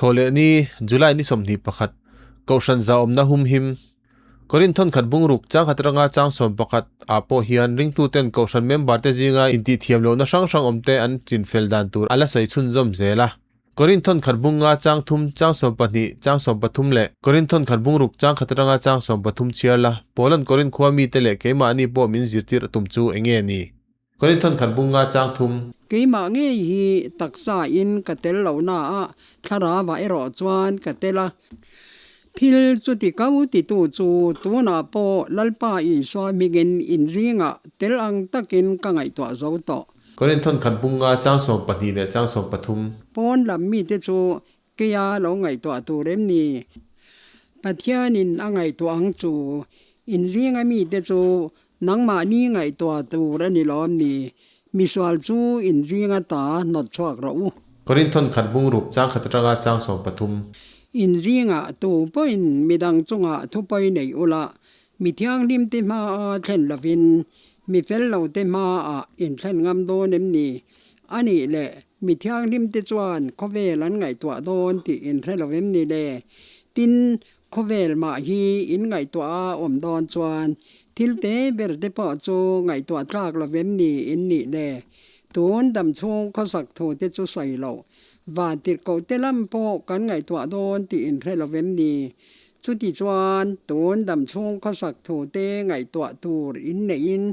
Thawhlehni, July ni 21, Kohhran Zahawmna Humhim, Korinth thawnkhat bungruk changkhat atanga chang 11 ah pawh hian ringtuten Kohhran member te zinga intihthiam lohna hrang hrang awmte an chinfel dan tur a la sawi chhunzawm zel a. Korinth thawnkhat bunga chang thum, chang 12, chang 13 leh Korinth thawnkhat bungruk changkhat atanga chang 13 chhiar la, Paula'n Korinth khua mite leh keimahni pawh min zirtir a tum chu enge ni? Korinth thawnkhat bunga chang thum. Keimah ngei hi taksa in ka tel lo na a, thlarau ah erawh chuan ka tel a. Thil chuti kau titu chu tunah pawh Lalpa Isua hmingin inzingah tel ang takin ka ngaihtuah zo tawh. Korinth thawnkhat bunga chang 12 leh chang 13. Pawn lam mite chu Keia lo ngaihtuah tur em ni? Pathianin a ngaihtuah ang chu inzinga mite chu nangmahni ngaihtuah tur a ni lawm ni? Misual chu inzinga ta hnawt chhuak rawh u. Korinth thawnkhat bungruk changkhat atanga chang 13. Inzingah tu pawhin midang chungah thupawi nei ula, mi thianghlimte hmaa thlen lovin mi fel lote hmaah inthlen ngam dawn em ni? A nih leh mi thianghlimte chuan khawvel an ngaihtuah dawn tih in hre lo em ni le? Tin, khawvel mah hi in ngaihtuah a awm dawn chuan thil te ber te pawh chu ngaihtuah tlak lo em ni in nih le? Tun dam chhung khawsak thu te chu sawi loh, van tirhkoh te lam pawh kan ngaihtuah dawn tih in hre lo em ni? Chuti chuan tun dam chhung khawsak thu te ngaihtuah tur in neihin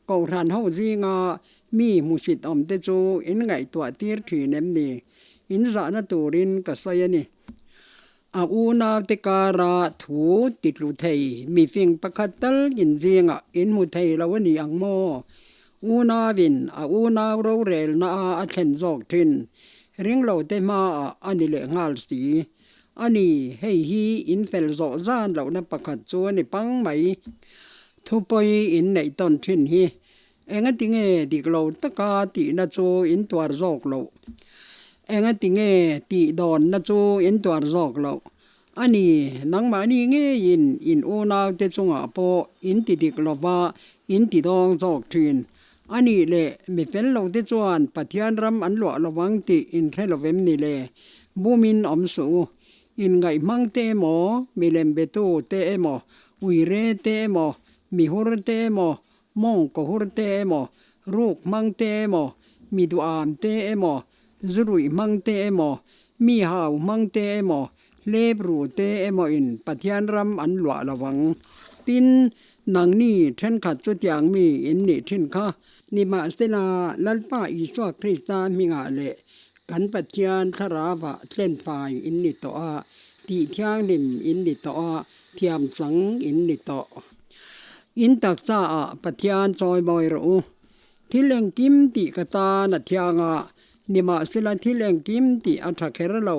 Kohhran ho zinga Mi hmusit awmte chu in ngaihtuah tir thin em ni? In zahna turin ka sawi a ni. A unaute kara thu titlu thei mifing pakhat tal in zingah in hmu thei lo a ni ang maw? Unauin a unau rorelna a a thlen zawk thin ringlote hmaah a ni leh nghal si. A ni, hei hi in fel zawh zan lohna pakhat chu a ni pang mai. Thupawi in neih tawn thin hi Engati nge dik lo taka tihna chu in tuar zawk loh? Engati nge tih dawnna chu in tuar zawk loh? A ni, nangmahni ngeiin in unaute chungah pawh in ti dik lova in ti dawng zawk thin. A nih leh, mi fel lote chuan Pathian ram an luah lovang tih in hre lovem ni le? Bumin awm suh u. Inngaihhmang te emaw, milem betu te emaw, uire te emaw, mihur te emaw, Mawng ka hur te emaw, ruk hmang te emaw, mi duham te emaw, zu ruih hmang te emaw, mi hau hmang te emaw, hlep ru te emaw in Pathian ram an luah lo vang. Tin, nangni thenkhat chutiang mi in nih thin kha. Nimahsela, Lalpa Isua Krista hmingah leh kan Pathian thlarauah tlenfai in ni tawh a, tih thianghlim in ni tawh a, thiamchang in ni tawh. In taksa ah Pathian chawi mawi rawh u. Thil engkim tih ka tan a thiang a, nimahsela thil engkim tih a tha kher lo.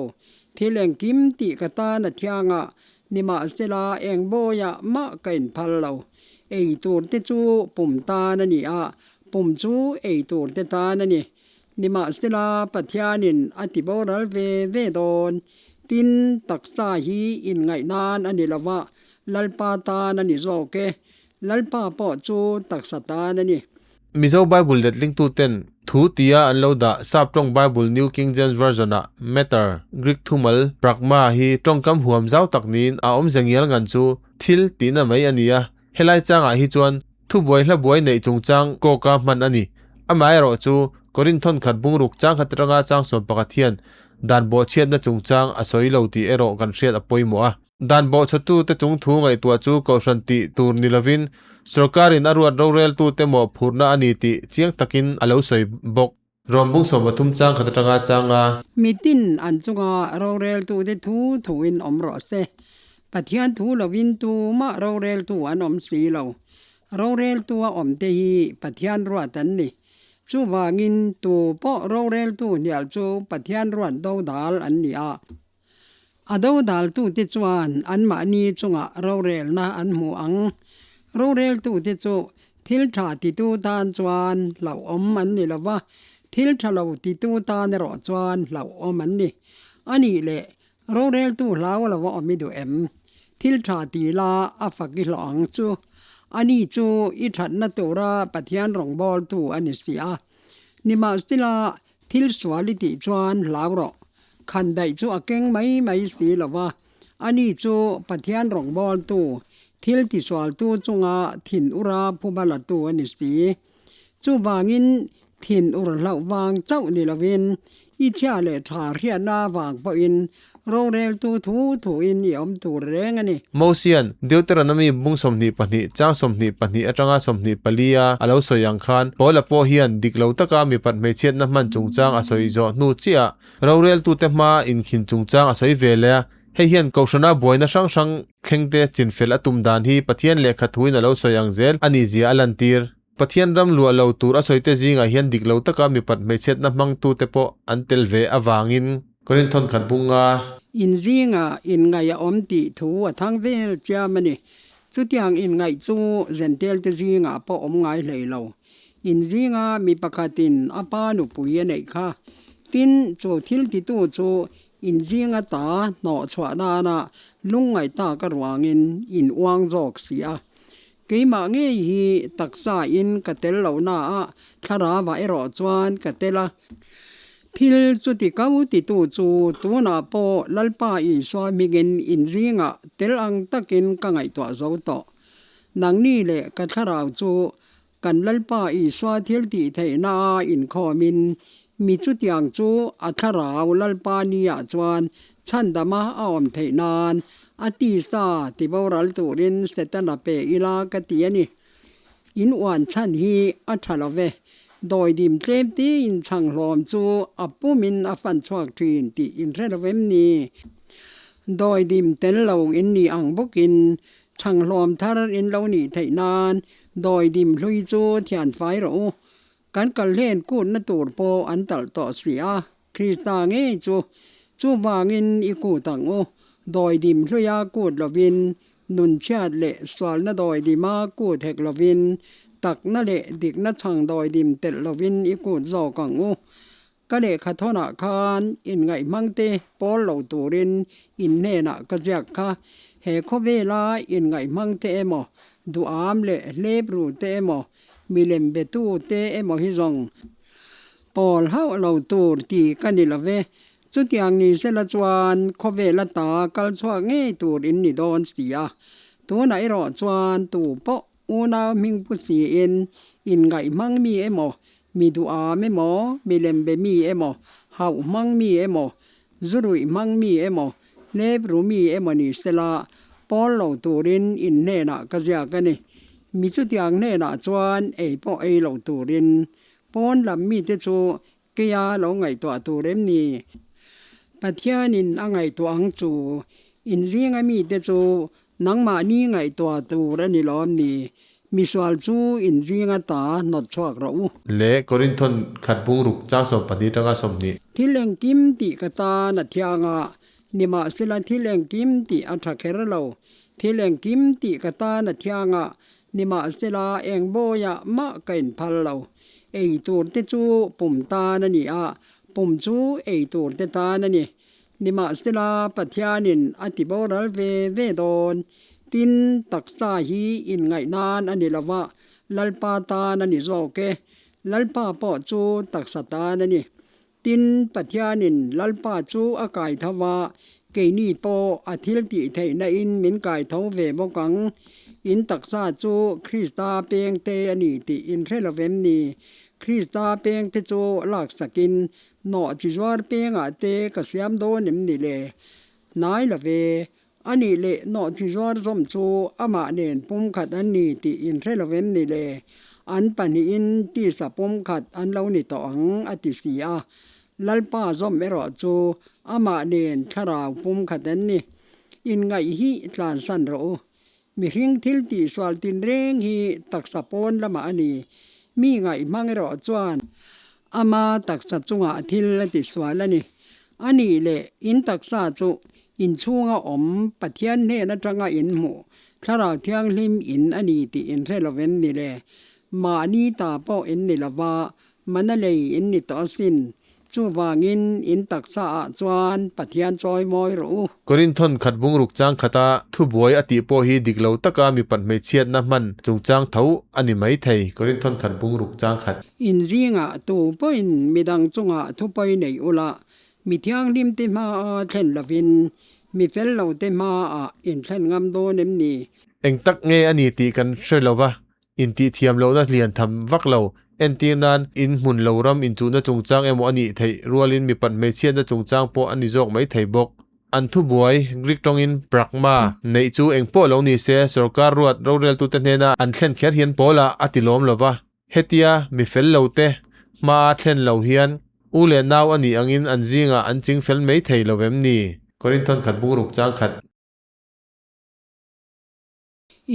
Thil engkim tih ka tan a thiang a, nimahsela eng bawiah mah ka inphal lo. Ei tur te chu pum tan a ni a, pum chu ei tur te tan a ni. Nimahsela Pathianin a ti boral ve ve dawn. Tin, taksa hi inngaih nan a ni lo va, Lalpa tan a ni zawk e. Lalpa pawh chu taksa tan a ni. Mizo Bible letlingtuten thu tia an lo dah Sap tawng Bible New King James Version-ah matter, Greek thumal, pragma, hi tawngkam huam zau tak niin a awmze ngial ngan chu thil tihna mai a ni a. Helai changah hi chuan thubuai hlabuai neih chungchang kawka hman a ni. Amaherawh chu Korinth thawnkhat bungruk changkhat atanga chang 11 hian dan bawhchhiatna chungchang a sawi lo tih erawh kan hriat a pawimawh a. Dan bawhchhuatute chung thu ngaihtuah chu kohhran tih tur ni lovin sorkarin a ruat roreltute mawhphurhna a ni tih chiang takin a lo sawi bawk. Rawm bung 30 changkhat atanga chang a. Mitin an chunga roreltute thu thuin awm rawh se. Pathian thu lovin tumah roreltu an awm si lo. Roreltu a awmte hi Pathian ruat an ni. Chuvangin tu pawh roreltu hnial chu Pathian ruat dodal an ni a. A dodaltute chuan anmahni chungah rorelna an hmu ang. Roreltute chu thil tha titu tan chuan hlauhawm an ni lo va, thil tha lo titu tan erawh chuan hlauhawm an ni. A nih leh, roreltu hlau lo a awm i duh em? Thil tha ti la a fak i hlawh ang chu. Ani chu i thatna tura Pathian rawngbawltu a ni si a. Nimahsela, Thil sual i tih chuan hlau rawh. Khandaih chu a keng mai mai si lo va, ani chu Pathian rawngbawltu, thil tisualtu chunga thin ura phuba latu a ni si. Chuvangin thin ur hlauh vang chauh ni lovin i chhia leh tha hriatna vang pawhin roreltu thu thuin i awm tur reng a ni. Mosian, Deuteronomy bung 22 chang 22 atanga 24 a a lo sawi ang khan Paula pawh hian dik lo taka mipat hmeichhiatna hman chungchang a sawi zawh hnu chiah roreltute hma inkhin chungchang a sawi ve leh a, hei hian Kohhrana buaina hrang hrang thlengte chinfel a tum dan hi Pathian lehkha thuin a lo sawi ang zel a nihzia a lantir. Pathian ram luah lo tur a sawite zingah hian dik lo taka mipat hmeichhiatna hmangtute pawh an tel ve avangin Korinthon khat bunga. In zingah inngaih a awm tih thu a thang vel chiam a ni. Chutiang inngaih chu Zentelte zingah pawh awm ngai hlei lo. In zinga mi pakhatin a pa nupui a neih kha. Tin, chu thil titu chu in zinga ta hnawh chhuah nana lungngaih tak aruangin in uang zawk si a. Keimah ngei hi taksa in ka tel lo na a, thlarau ah erawh chuan ka tel a. Thil chuti kau titu chu tunah pawh Lalpa Isua hmingin in zingah tel ang takin ka ngaihtuah zo tawh. Nangni leh ka thlarau chu kan Lalpa Isua thil tih theihna a inkhawmin mi chutiang chu a thlarau Lalpa ni ah chuan chhandama a awm theih nan a tisa ti boral turin Setana pe ila ka ti a ni. In uan chhan hi a tha lo ve. Dawidim tlem tiin chhang hlawm chu a pumin a fan chhuak thin tih in hre lo em ni? Dawidim tel lo in ni ang bawkin chhang hlawm thar in lo nih theih nan dawidim hlui chu thian fai rawh u. Kan kal hlen kutna tur pawh an talh tawh si a, Krista ngei chu chuvangin i kut ang u. Dawidim hluia kut lovin, nunchhiat leh sualna dawidima kut hek lovin, takna leh dikna chhang dawidim telh lovin i kut zawk ang u. Ka lehkha thawnah khan inngaihmangte pawl lo turin in hnenah ka ziak kha. He khawvela inngaihmangte emaw, duham leh hlep rute emaw, milem betu te emaw hi zawng pawl hauh lo tur ti ka ni lo ve. Chutiang ni sela chuan khawvel ata kal chhuak ngei tur in ni dawn si a. Tunah erawh chuan tu pawh unau hming pu siin inngaih hmang mi emaw, mi duham emaw, milem be mi emaw, hauh hmang mi emaw, zu ruih hmang mi emaw, hlep ru mi emaw ni sela pawl lo turin in hnenah ka ziak a ni. Mi chutiang hnenah chuan ei pawh ei lo turin pawn lam mite chu keia lo ngaihtuah tur em ni? Pathianin a ngaihtuah ang chu in zinga mite chu nangmahni ngaihtuah tur a ni lawm ni? Misual chu in zinga ta hnawt chhuak rawh u. Leh Korinthon khat bungruk chang 12 tanga 20. Thil engkim tih ka tan a thiang a, nimahsela thil engkim tih a tha kher lo. Thil engkim tih ka tan a thiang a, nimahsela eng bawiah mah ka inphal lo. Ei tur te chu pum tan a ni a, pum chu ei tur te tan a ni. Nimahsela Pathianin a ti boral ve ve dawn. Tin, taksa hi inngaih nan a ni lo va, Lalpa tan a ni zawk e. Lalpa pawh chu taksa tan a ni. Tin, Pathianin Lalpa chu a kai tho va, keini pawh a thil tih theihna in min kai tho ve bawk ang. In taksa chu Krista pengte a ni tih in hre lo vem ni? Krista pengte chu laksakin nawh chi zuar pengah te ka siam dawn em ni le? Hnai lo ve. A nih leh nawh chi zuar zawm chu amah nen pumkhat an ni tih in hre lo em ni le? An pahnihin tisa pumkhat an lo ni tawh ang a ti si a. Lalpa zawm erawh chu amah nen thlarau pumkhat an ni. Inngaih hi tlansan rawh u. Mihring thil tihsual tinreng hi taksa pawn lamah a ni. Mi ngaih hmang erawh chuan ama taksa chungah thil a tisual a ni. A nih leh in taksa chu inchhunga awm Pathian hnen atanga in hmuh Thlarau Thianghlim in a ni tih in hre lovem ni le? Mahni ta pawh in ni lova, mana lei in ni tawh asin. Chuvangin in taksa ah chuan Pathian chawi mawi rawh u. Korinthon khat bungruk chang khata thubuai a tih pawh hi dik lo taka mipat hmeichhiatna hman chungchang tho a ni mai thei. Korinthon khat bungruk chang khat. In zingah tu pawhin midang chungah thupawi nei ula, Mi thianghlimte hmaa thlen lovin mi fel lote hmaah in thlen ngam dawn em ni? Eng tak nge a ni tih kan hre lo va, intihthiam lohna lian tham vak lo. Entir nan, in hmun lo ram inchuhna chungchang emaw a nih theih rualin mipat hmeichhiatna chungchang pawh a ni zawk mai thei bawk. An thubuai, Greek tawngin pragma, neih chu eng pawh lo ni se, sorkar ruat roreltute hnena an thlen kher hian pawlah a ti lawm lo va. Hetia mi fel lo te hmaa thlen lo hian u leh nau a nih angin an zingah an ching fel mai thei lo vem ni? Korinthon khat bungruk chang khat.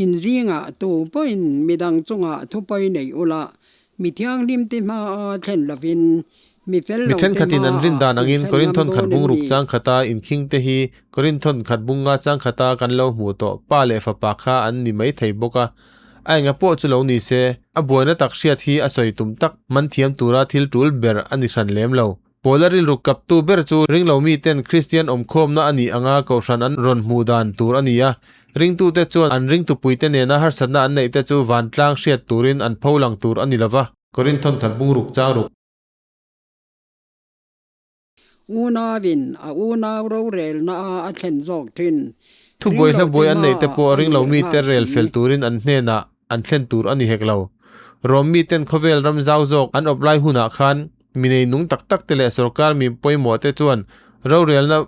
In zingah tu pawhin midang chungah thupawi nei ula, mi thianghlimte hmaa thlen lovin mi fel Mi lo te thenkhatin an rin hmaah dan in angin thlen ngam Korinthon khat dawn em bungruk ni? chang khata inkhingte hi Korinthon khat bunga chang khata kan lo hmuh tawh pa leh fapa kha an ni mai thei bawk a. A enga pawh chu lo ni se, a buaina tak hriat hi a sawi tum tak man thiam tura thil tul ber a ni hran lem lo. Pawla rilru kaptu ber chu ringlo miten Kristian awmkhawmna a nih anga kohhran an rawn hmuh dan tur a ni a. Ringtute chuan an ringtupuite nena harsatna an neihte chu vantlang hriat turin an pho lang tur a ni lo va. Korinthon khat bungruk chang ruk. Unauin a unau rorelna a a thlen zawk thin. Thubuai Ringlo te hlabuai an neih te hmaah pawh a ni ringlo leh mite nghal rel si. fel turin an hnenah an thlen tur a ni hek lo. Rom miten khawvel ram zau zawk an awp lai hunah khan mi nei nung tak tak te leh sorkar mi pawimawh te chuan rorelna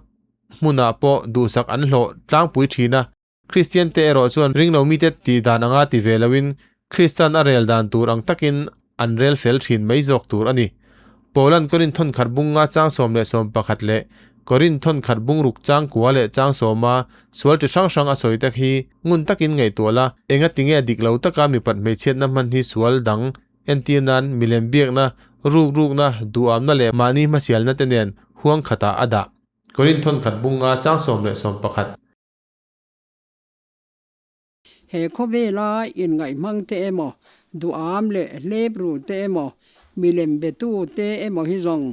hmunah pawh duhsak an hlawh tlangpui thin a. Kristian te erawh chuan ringlo mite tih dan anga ti ve loin Kristan a rel dan tur ang takin an rel fel thin mai zawk tur a ni. Paulan Korinth thawnkhat bunga chang 11 leh Korinth thawnkhat bungruk chang kua leh chang sawma sual chi hrang hrang a sawi te hi ngun takin ngaihtuah la, enga tinge dik lo taka mipat hmeichhiatna hman hi sual dang entir nan milem biakna, rukrukna, duhamna leh mahni hmasialna te nen huang khatah a dah. Korinth thawnkhat bunga chang 11. He khawvela inngaihmang te emaw, duham leh hlep ru te emaw, milem betu te emaw hi zawng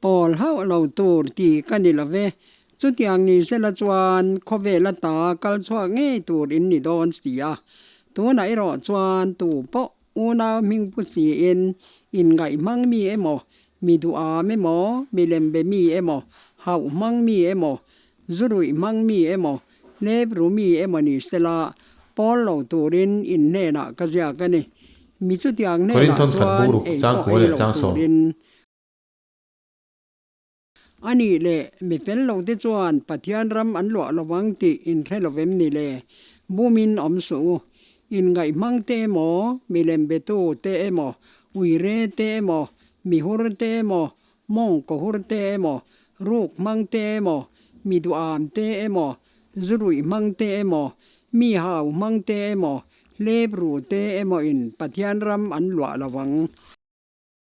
pawl hauh lo tur ti ka ni lo ve. Chutiang ni sela chuan khawvel ata kal chhuak ngei tur in ni dawn si a. Tunah erawh chuan tu pawh unau hmingpu siin inngaihmang mi emaw, mi duham emaw, milem be mi emaw, hauh hmang mi emaw, Zu ruih hmang mi emaw, hlep ru mi emaw ni sela, pawl lo turin in hnenah ka ziak a ni. Mi chutiang hnenah Korinthon khat chuan bungruk ei chang pawh kua ei leh lo chang sawm. turin. A nih leh, mi fel lo te chuan Pathian ram an luah lovang tih in hre lovem ni le? Bumin awm suh u. Inngaih hmang te emaw, milem betu te emaw, uire te emaw, mihur te emaw, Mawng kaw hur te emaw, ruk hmang te emaw, mi duham te emaw, zu ruih hmang te emaw, mi hau hmang te emaw, hlep ru te emaw in Pathian ram an luah lo ang.